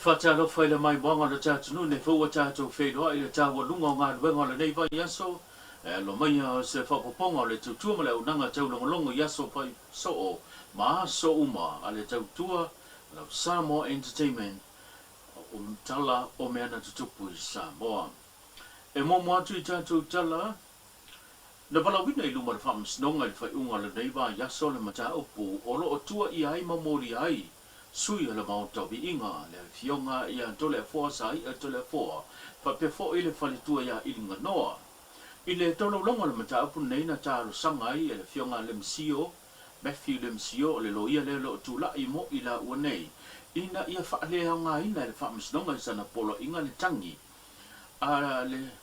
faatalofa i le maimoaga o le tatou atunuu nei foi ua tatou feiloai i le taualuga o galuega o lenei vaiaso. E alo maia se faaopoopoga o le tautua ma le auaunaga taulogologo i aso fai soo ma aso uma a le tautua lau Samoa Entertainment o tala o mea na tutupu i Samoa. E muamua atu i tatou tala Na valaauina i luma o le Faamasinoga i le faaiuga o lenei vaiaso le mataupu o lo o tua ia ai ma molia ai sui o le Maota o Viiga, le Afioga ia Toleafoa Sai'a Toleafoa faapea foi le faletua ia Iliganoa. I le tolaulauga o le mataupu lenei na talosaga ai e le Afioga Lemsio, Matthew Lemsio o le loia lea o lo o tulai mo i laua nei, ina ia faaleaogaina e le Faamasinoga i sana poloaiga le tagi a le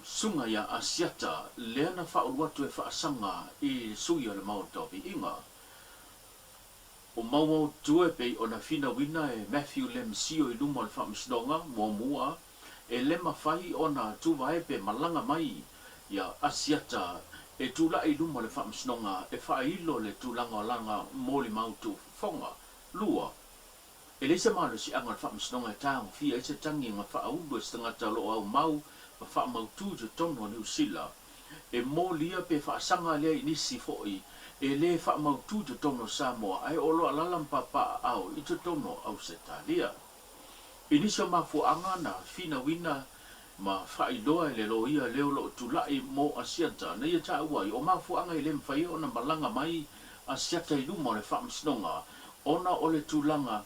Susuga ia Asiata lea na faaulu atu e faasaga i sui o le Maota o Viiga. O Mauaotu e pei ona finauina e Matthew Lemsio i luma o le Faamasinoga, muamua, e le mafai ona tuvae pe malaga mai ia Asiata e tulai i luma o le Faamasinoga e faailo le tulaga o lana molimau tuufofoga. 2. E leai se malosiaga o le Faamasinoga e tagofia ai se tagiga faaulu e se tagata o lo o aumau ma faamautū i totonu o Niu Sila. E molia pe faasaga lea i nisi foi e le faamautū i totonu o Samoa ae o lo o alaala ma papaaao i totonu o Ausetalia. I nisi o mafuaaga na finauina ma faailoa e le loia lea o lo o tulai mo Asiata na ia taua ai o mafuaaga e le mafai ai ona malaga mai Asiata i luma o le Faamasinoga ona o le tulaga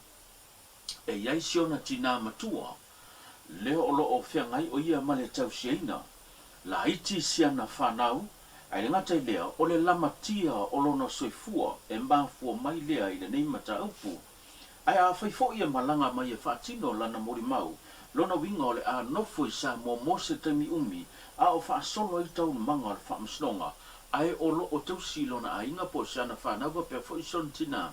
e i ai si ona tinā matua lea o lo o feagai o ia ma le tausiaina laiti si ana fanau, ae le gata i lea o le lamatia o lona soifua e mafua mai lea i lenei mataupu. Ae afai foi e malaga mai e faatino lana molimau, lona uiga o le a nofo i Samoa mo se taimi umi a o faasolo ai taualumaga o le faamasinoga, ae o lo o tausi i lona aiga po o se ana fanau faapea foi sona tinā,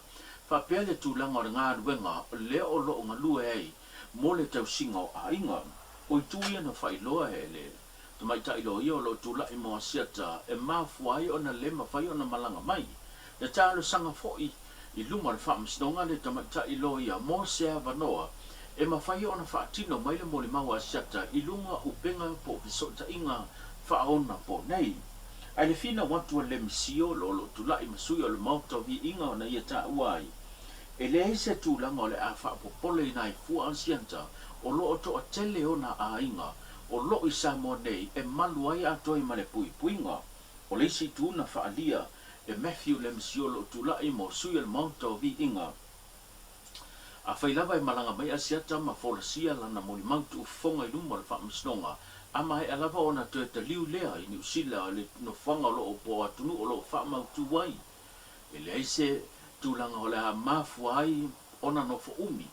faapea le tulaga o le galuega lea o lo o galue ai mo le tausiga o aiga. O itu ia na faailoa e le tamaitai loia o lo o tulai mo Asiata e mafua ai ona le mafai ona malaga mai. Na talosaga foi i luma o le Faamasinoga le tamaitai loia mo se avanoa e mafai ona faatino mai le molimau a Asiata i luga upega po o fesootaiga faaonapo nei. Ae le finau atu a Lemsio o lo o tulai ma sui o le Maota o Viiga ona ia taua ai, e leai se tulaga o le a faapopole i nai fua Asiata o lo o toatele ona aiga o lo o i Samoa nei e malu ai atoa ai ma le puipuiga. O le isi itu na faaalia e Matthew Lemsio o lo o tulai mo sui o le Maota o Viiga. Afai lava e malaga mai Asiata ma folasia lana molimau tuufofoga i luma o le Faamasinoga, a maea lava ona toe taliu lea i Niu Sila i le nofoaga o lo o po atunuu o lo o faamautū ai, e leai se tulaga o le a mafua ai ona nofo umi,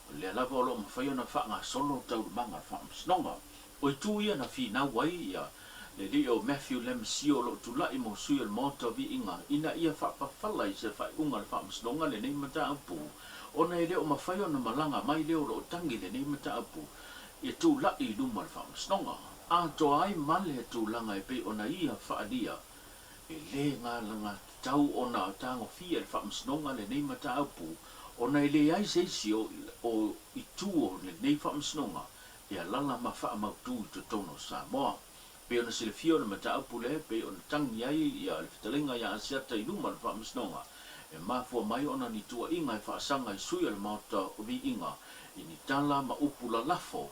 o lea lava o lo o mafai ona faagasolo taualumaga o le Faamasinoga. O itu ia na finau ai ia le alii o Matthew Lemesio o lo o tulai mo sui o le Maota o Viiga ina ia faapafala i se faaiuga a le Faamasinoga lenei mataupu ona e le o mafai ona malaga mai le o lo o tagi lenei mataupu e tulai i luma o le Faamasinoga atoa ai ma le tulaga e pei ona ia faaalia e le galagatatau ona tagofia e le Faamasinoga lenei mataupu ona e leai se isi o itu o lenei Faamasinoga e alala ma faamautū i totonu o Samoa. Pei ona silafia o le mataupu lea e pei ona tagi ai ia le fetalaiga ia Asiata i luma o le Faamasinoga, e mafua mai ona ni tuuaiga e faasaga i sui o le Maota o Viiga i ni tala ma upu lalafo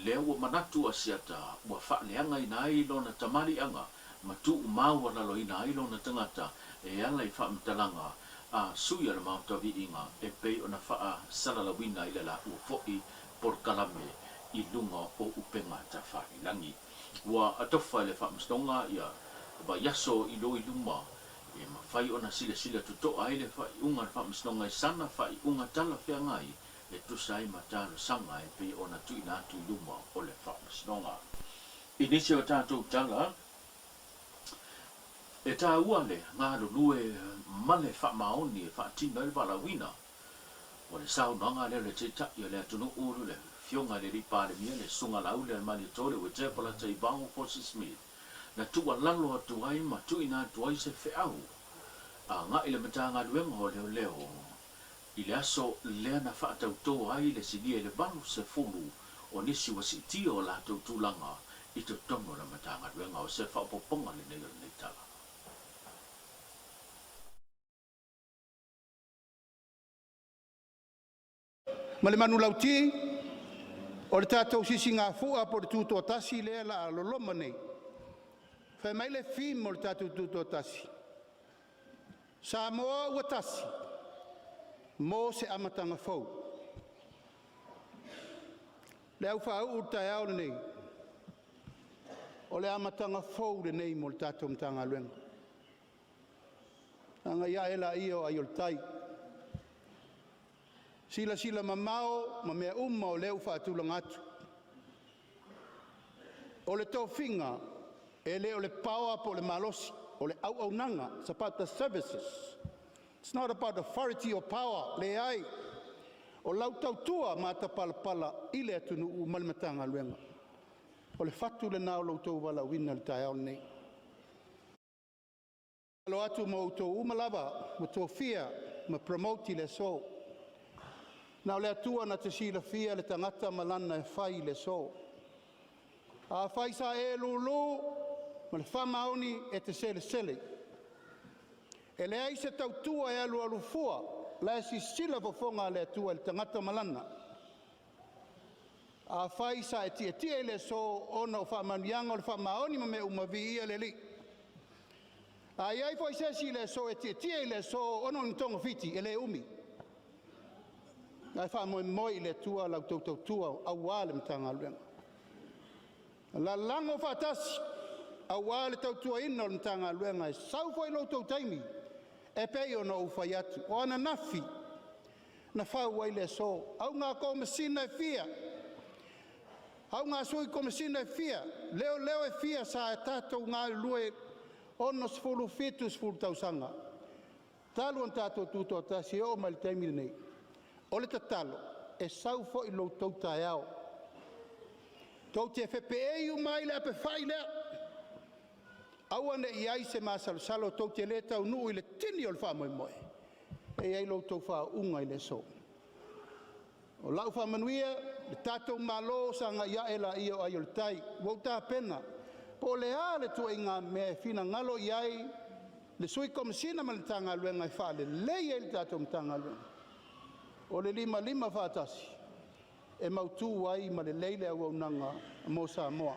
lea ua manatu Asiata ua faaleagaina ai lona tamaliiaga ma tuumaualaloina ai lona tagata e ala i faamatalaga a sui o le Maota o Viiga e pei ona faasalalauina i le laua foi polokalame i luga o upega tafailangi. Ua atofa e le Faamasinoga ia vaiaso i lo i luma e mafai ona silasila totoa ai le faaiuga a le Faamasinoga i sana faaiuga talafeagai e tusa ai ma talosaga e pei ona tuuina atu i luma o le Faamasinoga. I nisi o tatou tala, e taua le galulue ma le faamaoni e faatino ai le valaauina. O le saunoaga lea o le Taitai o le atunuu, le Afioga i le Alii Palemia, le Susuga Laauli Alemalietoa, le Uetea Polataivao Fosi Smith, na tuualalo atu ai ma tuuina atu ai se feau agai i le Matagaluega o Leoleo. i le aso lea na faatautō ai le sinia i le 80 o nisi ua siitia o latou tulaga i totonu o le Matagaluega. O se faaopoopoga lenei o lenei tala. Ma le manulauti o le tatou sisigafua po o le tutoatasi lea o le a loloma nei, fai mai le theme o le tatou tutoatasi, Samoa ua tasi mo se amataga fou. Le aufaauu i le taeao lenei, o le amataga fou lenei mo le tatou Matagaluega. Agai ae laia o ai o le tai, silasila mamao ma mea uma o lea ua faatulaga atu. O le tofiga, e le o le power po o le malosi, o le auaunaga. It's about the services. It's not about authority or power. Leai, o lau tautua matapalapala i le atunuu ma le Matagaluega, o le fatu lena o lo outou valaauina i le taeao lenei. E tatalo atu mo outou uma lava ua tofia ma promote i le aso. Na o le Atua na te silafia le tagata ma lana e fai i le aso. Afai sa e lulu ma le faamaoni, e te selesele. E leai se tautua e alualu fua, o la e silasila fofoga o le Atua i le tagata ma lana. Afai sa e tietie i le aso ona o faamanuiaga o le faamaoni ma mea uma, viia le Alii. A i ai foi se isi i le aso e tietie i le aso ona o ni togafiti, e le umi, ae faamoemoe i le Atua la outou tautua aua le Matagaluega. Lalago faatasi aua le tautuaina o le Matagaluega, e sau foi lo outou taimi e pei ona ou fai atu. O ananafi na fau ai le aso, auga Komesina e fia, auga Sui Komesina e fia, leoleo e fia sa tatou galulue 60, 70 tausaga talu ona tatou tutoatasi e oo mai i le taimi lenei. O le tatalo, e sau foi lo outou taeao, tou te fepeei uma ai i le apefai lea, aua ne i i ai se masalosalo tou te le taunuu i le tini o le faamoemoe e i ai lo outou faauuga i le aso. O lau faamanuia, le tatou Malo sagai ae laia o ai o le tai, ua ou tapena. Po o le a le ituaiga mea e finagalo i ai le Sui Komesina ma le Matagaluega e faaleleia ai le tatou Matagaluega, o le limalima faatasi e mautu ai ma lelei le auaunaga mo Samoa.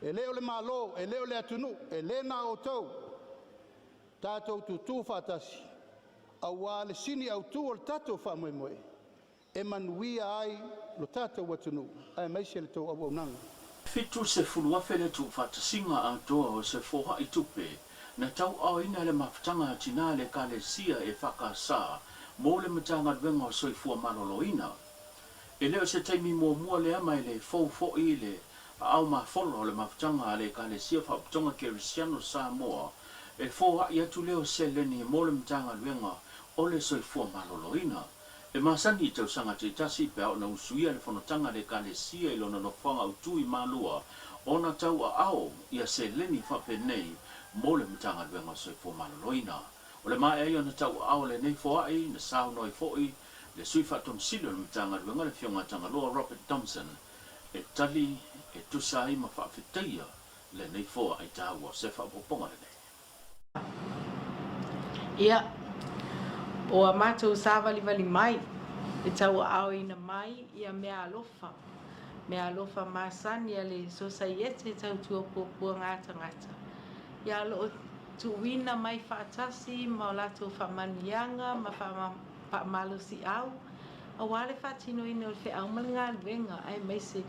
E le o le Malo, e le o le atunuu, e le na o outou, tatou tutu faatasi aua le sini autu o le tatou faamoemoe e manuia ai lo tatou atunuu aemaise le tou auaunaga. 70,000 le tuufaatasiga atoa o se foai tupe na tauaaoina e le Mafutaga a Tina a le Ekalesia EFKS mo le Matagaluega o Soifua Maloloina. E le o se taimi muamua lea ma e le fou foi le aao mafola o le Mafutaga a le Ekalesia Faapotopotoga Kerisiano Samoa e foai atu lea o seleni mo le Matagaluega o le Soifua Maloloina. E masani i tausaga taitasi pe a oo ina usuia le fonotaga a le Ekalesia i lona nofoaga autu i Malua ona tauaao ia seleni faapenei mo le Matagaluega o Soifua Maloloina. O le maea ai ona tauaao o lenei foai, na saunoa ai foi le Sui Faatonu Sili o le Matagaluega le Afioga a Tagaloa Robert Thompson e tali e tusa ai ma faafetaia lenei foai taua. O se faaopoopoga lenei. Ia, ua matou savalivali mai e tauaaoina mai ia meaalofa, meaalofa masani a le Sosaiete Tautua Puapuaga a Tagata, ia o lo o tuuina mai faatasi ma o latou faamanuiaga ma faamalosiau aua le faatinoina o le feau ma le galuega aemaise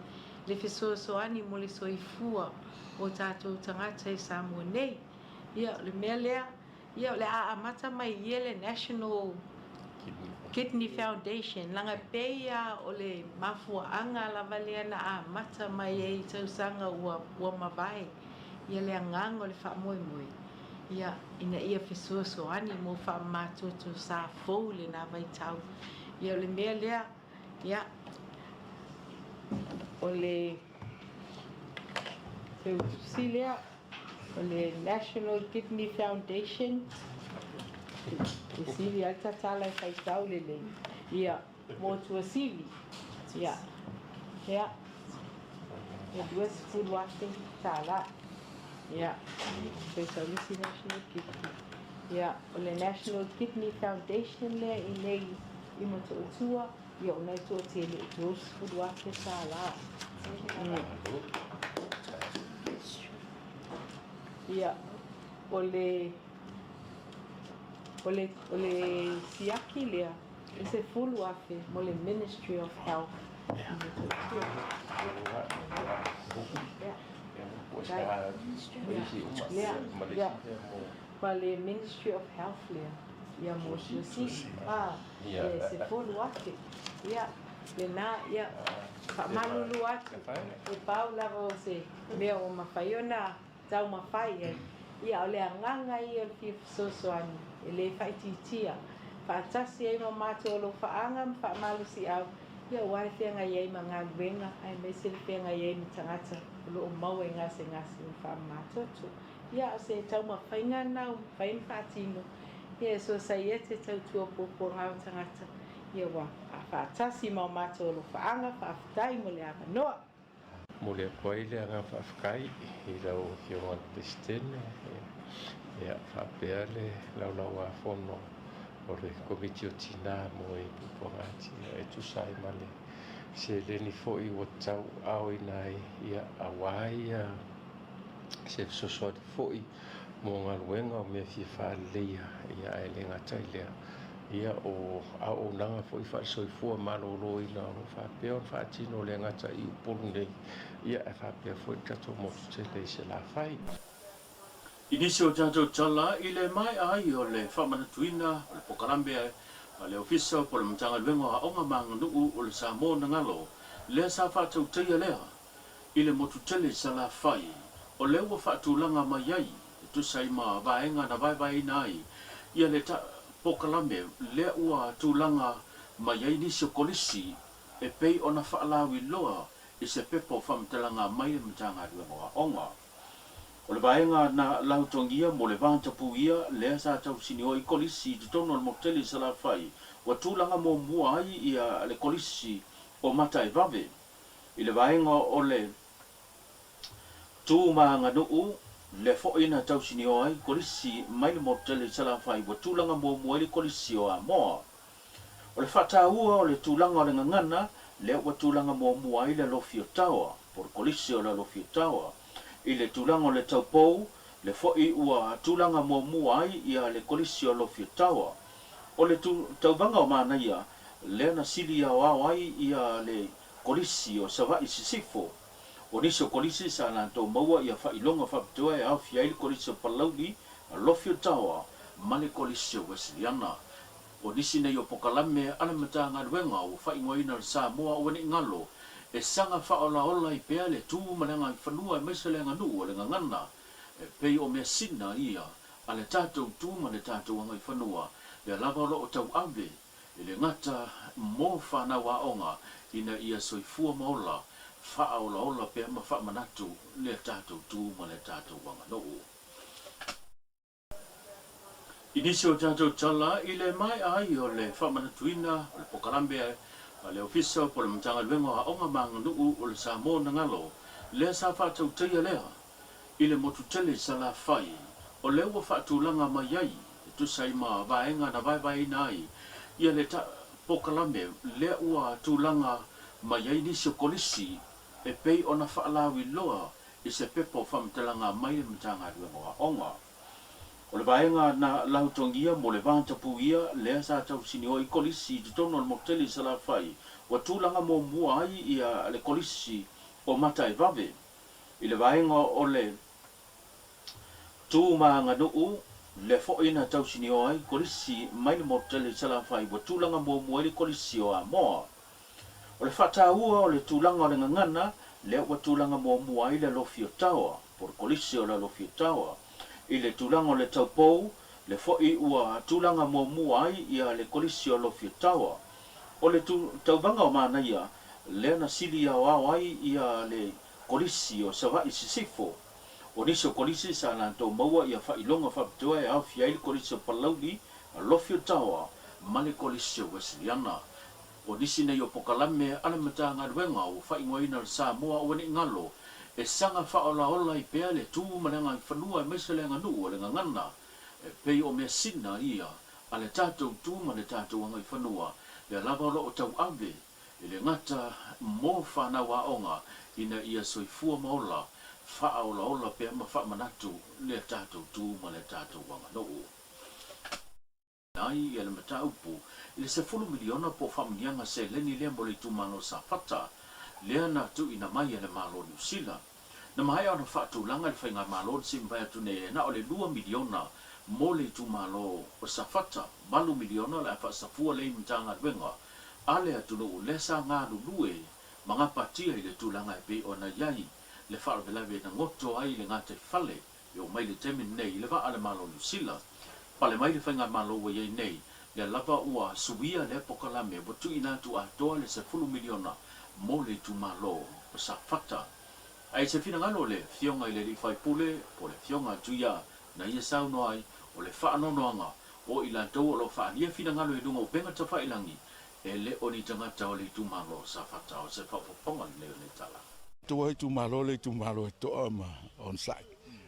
le fesoasoani mo le soifua o tatou tagata i Samoa nei. Ia, o le mea lea, ia, o le a amata mai ia le National Kidney Foundation, leaga e pei lava o le mafuaaga lava lea na amata mai ai i tausaga ua, ua mavae, ia le agaga o le faamoemoe, ia, ina ia fesoasoani mo faamamatoto sa fou i lena vaitau. Ia, o le mea lea, Ia, o le tusi lea, o le National Kidney Foundation. E sili ai le tatala e faitau lelei, ia, mo Tuasivi, ia, ia, e $20,000. Ia, toe sau le isi National Kidney. Ia, o le National Kidney Foundation lea i inei i Motootua, ia ona e toatele e $30,000. Ia, o le, o le, o le siaki lea, e $10,000 mo le Ministry of Health i Motootua. Ia, lea, ia, ma le Ministry of Health lea, ia mo Tuasivi, a, e $10,000. Ia, lena, ia, faamalulu atu, e pau lava o se mea ua mafai ona taumafai ai. Ia, o le agaga ia o le fia fesoasoani, e le faaitiitia, faatasi ai ma matou alofaaga ma faamalosiau, ia aua le feagai ai ma galuega aemaise le feagai ai ma tagata o lo o maua i gasegase o le faamamatoto. Ia, o se taumafaiga lena ua mafai ona faatino, ia e Sosaiete Tautua Puapuaga o Tagata, ia ua faatasi ma o matou alofaaga, faafetai mo le avanoa. Momoli atu ai le agaga faafetai i lau Afioga i le Peresetene faapea le Laulau-a-Fono o le Komiti o Tina mo e Puapuaga e tusa ai ma le seleni foi ua tauaaoina ai aua se fesoasoani foi mo galuega o mea fia faaleleia, ae le gata i lea, o auaunaga foi faale-soifua maloloina o lo o faapea ona faatino le gata i Upolu nei, ae faapea foi le tatou motu tele i Salafai. I nisi o tatou tala i le maea ai o le faamanatuina o le polokalame a le Ofisa po o le Matagaluega o Aoga ma Aganuu o le Samoa na Galo, lea sa faatautaia lea i le motu tele i Salafai, o lea ua faatulaga mai ai e tusa ai ma vaega na vaevaeina ai ia le polokalame lea ua tulaga mai ai nisi o kolisi e pei ona faalauiloa i se pepa o faamatalaga mai le Matagaluega o Aoga. O le vaega na lautogia mo le va tapuia lea sa tausinioa i kolisi i totonu o le motu tele i Salafai ua tulaga muamua ai ia le kolisi o Mataevave i le vaega o le Tu ma Aganuu, lea foi na tausinioa ai kolisi mai le motu tele i Salafai ua tulaga muamua ai le kolisi o Amoa. O le faataua o le tulaga o le gagana, lea ua tulaga muamua ai le alofi o Taoa, po o le kolisi o le alofi o Taoa. I le tulaga o le taupou, lea foi ua tulaga muamua ai ia le kolisi o alofi o Taoa. O le tauvaga o Manaia, lea na sili aoao ai ia le Kolisi o Savaii Sisifo. O nisi o kolisi sa latou maua ia faailoga faapitoa e aofia ai le Kolisi o Palauli, Alofi o Taoa ma le Kolisi o Weseliana. O nisi nei o pokalame a le Matagaluega ua faaigoaina le Samoa aua ne i galo e saga faaolaola ai pea le tu ma le agaifanua aemaise le aganuu o le gagana e pei o measina ia a le tatou tu ma le tatou agaifanua lea lava o lo o tauave E le gata mo fanau aoga ina ia soifua ma ola, faaolaola pea ma faamanatu lea tatou tu ma le tatou aganuu. I nisi o tatou tala i le maea ai o le faamanatuina o le pokalame a le Ofisa po o le Matagaluega o Aoga ma Aganuu o le Samoa na Galo, lea sa faatautaia lea i le motu tele i Salafai, o lea ua faatulaga mai ai e tusa ai ma vaega na vaevaeina ai ia le pokalame lea ua tulaga mai ai nisi o kolisi e pei ona faalauiloa i se pepa o faamatalaga mai le Matagaluega o Aoga. O le vaega na lautogia mo le va tapuia lea sa tausinioa i kolisi i totonu o le motu tele i Salafai ua tulaga muamua ai ia le kolisi o Mataevave I le vaega o le Tu ma Aganuu, lea foi na tausinioa ai kolisi mai le motu tele i Salafai ua tulaga muamua ai le kolisi o Amoa. O le faataua o le tulaga o le gagana, lea ua tulaga muamua ai le alofi o Taoa, po o le kolisi o le alofi o Taoa. I le tulaga o le taupou, lea foi ua tulaga muamua ai ia le kolisi o alofi o Taoa. O le tauvaga o Manaia, lea na sili aoao ai ia le Kolisi o Savaii Sisifo. O nisi o kolisi sa latou maua ia faailoga faapitoa e aofia ai le Kolisi o Palauli, Lofi o Taoa ma le Kolisi o Weseliana. O nisi nei o pokalame a le Matagaluega ua faaigoaina le Samoa Aua Ne I Galo e saga faaolaola ai pea le tu ma le agaifanua aemaise le aganuu o le gagana e pei o measina ia a le tatou tu ma le tatou agaifanua lea lava o lo o tauave e le gata mo fanau aoga ina ia soifua ma ola faaolaola pea ma faamanatu lea tatou tu ma le tatou aganuu. Ai ia le mataupu i le 10 miliona po o faamuniaga seleni lea mo le itumalo o Safata, lea na tuuina mai e le Malo o Niu Sila. Na maea ona faatulaga le faigamalo na simbai atu nei e na o le 2 miliona mo le itumalo o Safata, 8 miliona o le a faasafua lea i Matagaluega a le atunuu lea sa galulue ma gapatia i le tulaga e pei ona i ai le faalavelave na goto ai le gataifale E oo mai le taimi lenei i le vaa a le Malo o Niu Sila, pale mai le faigamalo ua i ai nei, lea lava ua suia lea pokalame ua tuuina atu atoa le 10 miliona mo le itumalo o Safata. Ae i se finagalo o le Afioga i le Alii Faipule po o le Afioga a Tuia na ia saunoa ai, o le faanoanoaga o i latou o lo o faaalia finagalo i luga o upega tafailangi e le o ni tagata o le itumalo o Safata. O se faaopoopoga lenei o nei tala. Tua itumalo le itumalo e toa ma onosai.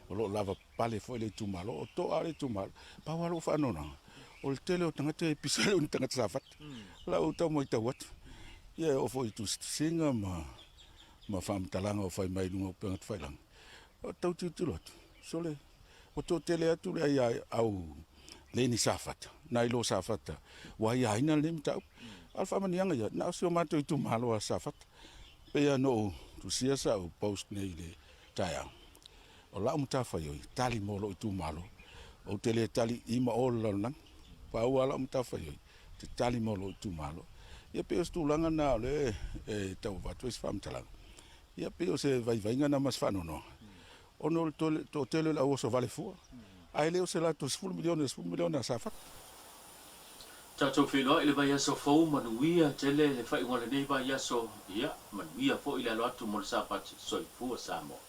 O lo o lava pale foi le itumalo. O toa le itumalo. Pau lava lou faanoanoaga, o le tele o tagata e pisa le o ni tagata Safata. Lau tau matau atu, ia e oo foi i tusitusiga ma ma faamatalaga o fai mai i luga o upega tafailaga. O tau tilotilo atu, sole, ua toatele atu le ai au le ni Safata, nai lo Safata, ua aiaina lenei mataupu. A o le faamanuiaga ia, na o si o matou itumalo a Safata. Pei lava ona ou tusia sau post nei i le taeao, o lau matafaioi, tali mo lou itumalo. Ou te le tali i ma o le lalolagi. Pau lava lau matafaioi, te tali mo lou itumalo. Ia pei o se tulaga lena o lea e tau avatu ai se faamatalaga. Ia pei o se vaivaiga lena ma se faanoanoaga. Ona o le toatele o le au oso vale fua, ae le o se latou 10 miliona i le 10 miliona a Safata. Tatou feiloai i le vaiaso fou, manuia tele le faaiuga o lenei vaiaso, ia manuia foi le alo atu mo le Sapati. Soifua Samoa.